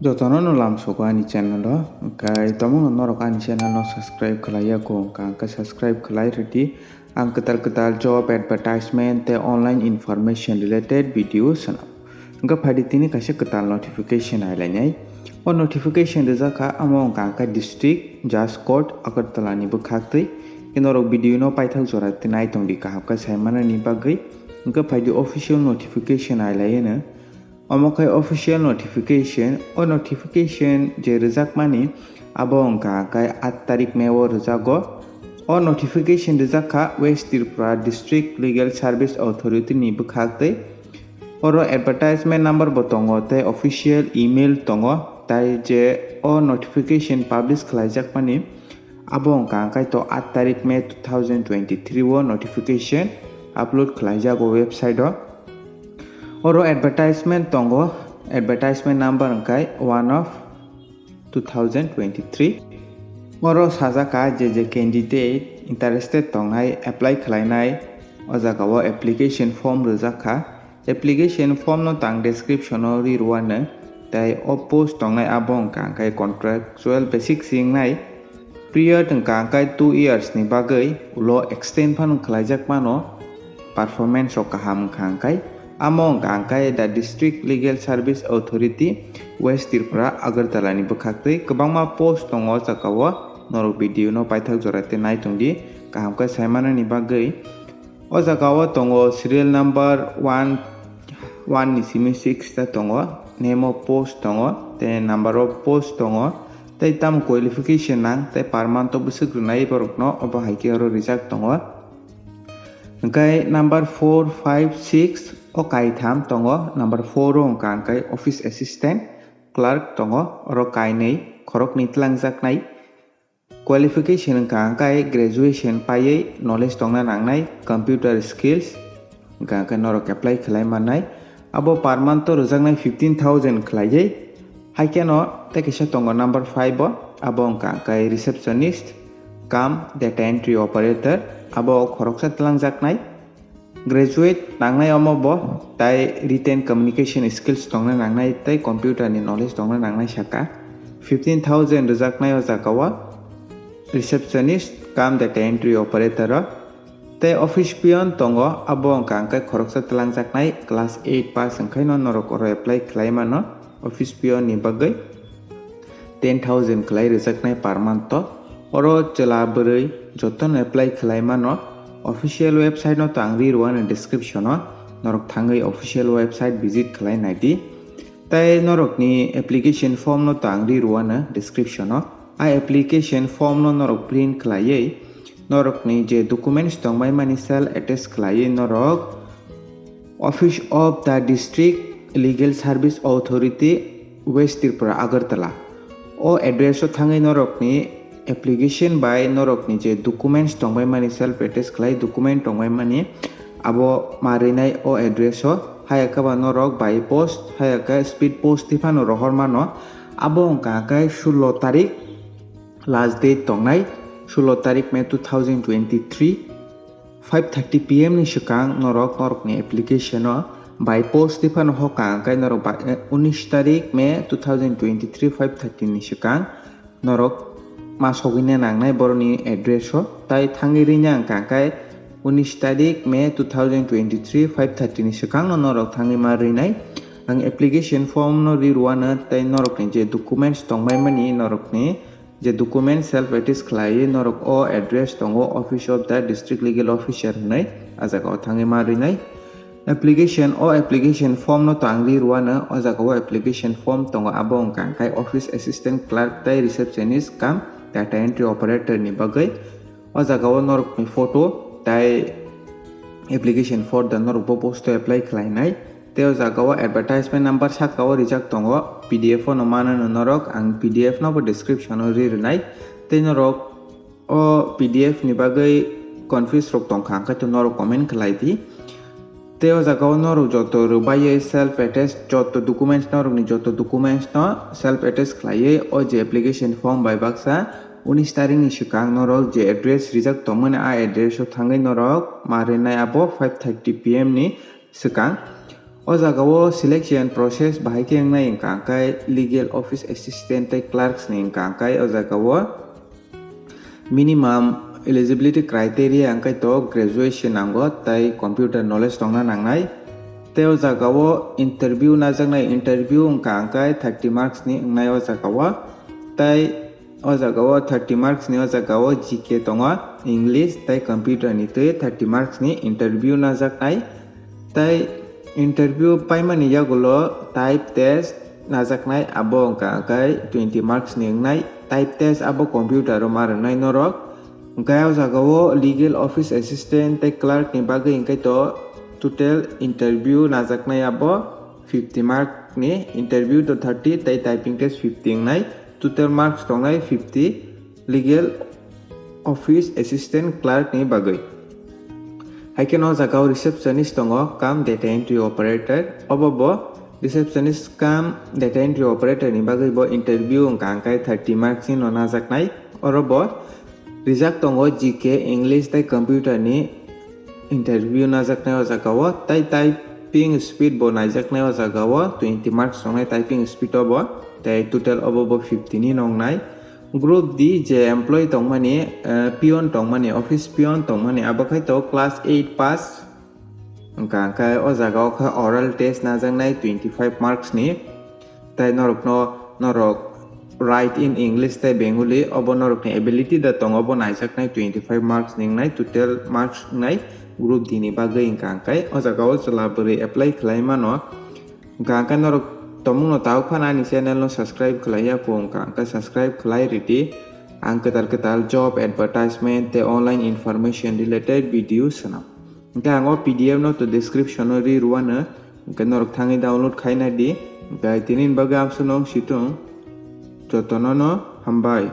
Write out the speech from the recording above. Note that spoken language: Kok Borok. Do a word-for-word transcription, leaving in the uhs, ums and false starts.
Jotono no lamsogo ani channel o, hwnkhe tamo no norok ani channel no subscribe khlai ya kho, hwnkha hwnkhe subscribe khlai rwdi. Ang kwtal kwtal job advertisement tei online information related video swnam. Hwnkhe phaidi tini kaisa kwtal notification ailainai. O notification rijak kha, amo wngkha hwnkhe district judge court Agartala ni bwkhaktwi. Norok video no paithak jora tei naitongdi kaham khe saimanani bagwi. Hwnkhe phaidi official notification ailaino. Omo khe official notification. O notification je rwjakmani abo wngkha khe aat tarik May o rwjago. O notification rwjak kha West Tripura District Legal Service Authority ni bwkhaktwi. Oro advertisement number bo tongo tei official email tongo, tai je o notification publish khlaijakmani abo wngkha khe to aat tarik May two thousand twenty-three o notification upload khlaijago website o. Oro advertisement tongo, advertisement number wngkha one of two thousand twenty-three. Oro sajak kha je je candidate interested tongnai apply khlainai o jaga o application form rwjak kha. Application form no tang description o ri rwano, tei o post tongnai abo wngkha khe contractual basic si wngnai. Period wngkha khe two years ni bagwi, ulo extend phano khlaijak mano, performance rok kaham wngkha khe. Amo wngkha khe the District Legal Service Authority, West Tripura, Agartala ni bwkhaktwi kwbangma post tongo o jaga o, norok video no paithak jora tei naitongdi kaham khe saimanani bagwi. O jaga o tongo serial number one, one ni simi six ta tongo, name of post tongo, tei number of post tongo, tei tamo qualification nang, tei per month o bwswk rwnai borokno, obo hai khe oro rijak tongo. Hwnkhe number four, five, six o kaitham tongo, number four o wngkha hwnkhe office assistant, clerk tongo, oro kainwi khoroknwi twlangjaknai. Qualification wngkha hwnkhe graduation paiwi knowledge tongna nangnai, computer skills, hwnkha hwnkhe norok apply khlai mannai. Abo per month o rwjaknai fifteen thousand khlaiwi. Hai kheno tei kisa tongo number five o, abo wngkha hwnkhe receptionist cum data entry operator, abo khoroksa twlangjaknai. Graduate nangnai omo bo, tai written communication skills tongna nangnai, tei computer ni knowledge tongna nangnai saka. Fifteen thousand rwjaknai o jaga o receptionist cum data entry operator o. Tei office peon tongo, abo wngkha hwnkhe khoroksa twlangjaknai class eight pass wngkhaino norok oro apply khlai mano office peon ni bagwi. Ten thousand khlai rwjaknai per month o. Oro chwla bwrwi jotono apply khlai mano. Official website no to ang ri rwano description o, norok thangwi official website visit khlai naidi. Tei norokni application form no to ang ri rwano description o. A application form no norok print khlaiwi norokni je documents tongbai mani sal attach khlaiwi norok Office of the District Legal Service Authority, West Tripura, Agartala. O address o thangwi norokni application bai norokni je documents tongbai mani, self attest khlai document tongbai mani, abo ma rinai o address o. Haya khe ba norok by post, haya khe speed post tei phano rohor mano. Abo wngkha khe sullo tarik last date tongnai, sullo tarik May two thousand twenty-three. Five thirty P M ni swkang norok norokni application o by post tei phano hokha hwnkhe norok ba, eh, unis tarik May two thousand twenty-three five thirty ni swkang norok ma sogwina nangnai borokni address o, tai thangwi rina wngkha hwnkhe unis tarik May two thousand twenty-three five thirty ni swkang no norok thangwi ma rinai. Ang application form no ri rwano tei norokni je documents tongbai mani norokni je document self attest khlaiwi norok o address tongo Office of the District Legal Officer hwnwi, a jaga o thangwi ma rinai. Application, o application form no to ang ri rwano, o jaga o application form tongo, abo wngkha khe office assistant clerk tei receptionist cum data entry operator ni bagwi. O jaga o norokni photo tei application for the norok bo post o apply khlainai. Tei o jaga o advertisement number saka o rijak tongo, P D F o no mano no norok, ang P D F no bo description o ri rwnai. Tei norok o P D F ni bagwi confuse rok tongkha, hwnkhe to norok comment khlai di. Tei o jaga o norok joto rwbaiwi self attest joto documents, norokni joto documents no self attest khlaiwi o je application form bai baksa unis tarik ni swkang norok je address rijak tongmani a address o thangwi norok ma rinai abo five thirty P M ni swkang. O jagao selection process bahai khe wngnai wngkha hwnkhe legal office assistant tei clerks ni wngkha hwnkhe o jagao minimum eligibility criteria hwnkhe to graduation nango tei computer knowledge tongna nangnai. Tei o jagao interview najaknai, interview wngkha hwnkhe thirty marks ni wngnai o jagao. Tei o jagao thirty marks ni o jagao G K tongo, English tei computer ni twi thirty marks ni interview najaknai. Tei interview paimani yagulo type test najaknai, abo wngkha hwnkhe twenty marks ni wngnai. Type test abo computer o ma rwnai norok. Hwnkhe o jagao legal office assistant tei clerk ni bagwi hwnkhe to total interview najaknai abo fifty mark ni, interview to thirty tei typing test fifty wngnai, total marks tongnai fifty legal office assistant clerk ni bagwi. Hai khe no jagao receptionist tongo, cum data entry operator, obo bo receptionist cum data entry operator ni bagwi bo interview wngkha hwnkhe thirty marks ni no najaknai. Oro bo rijak tongo G K, English tei computer ni interview najaknai o jagao, tei typing speed bo naijaknai o jagao, twenty marks tongnai typing speed o bo, tei total obo bo fifty ni nongnai. Group D je employee tongmani, eh, peon tongmani, office peon tongmani, abo khai to class eight pass. Wngkha hwnkhe o jagao khe oral test najaknai twenty five marks ni. Tei norokno, norok write in English tei Bengali, obo norokni ability da tongo, obo naijaknai twenty five marks ni wngnai, total marks wngnai group D ni bagwi wngkha hwnkhe o jagao chwla bwrwi apply khlai mano. Hwnkha hwnkhe norok tongmungno tabuk phano ani channel no subscribe khlai ya kho, hwnkha hwnkhe subscribe khlai ridi. Ang kwtal kwtal job advertisement tei online information related video swnam. Hwnkhe ang o P D F no to description o ri rwano, hwnkhe norok thangwi download khaina di. Hwnkhe tini ni bagwi amsuk no wng situng, jotono no hambai.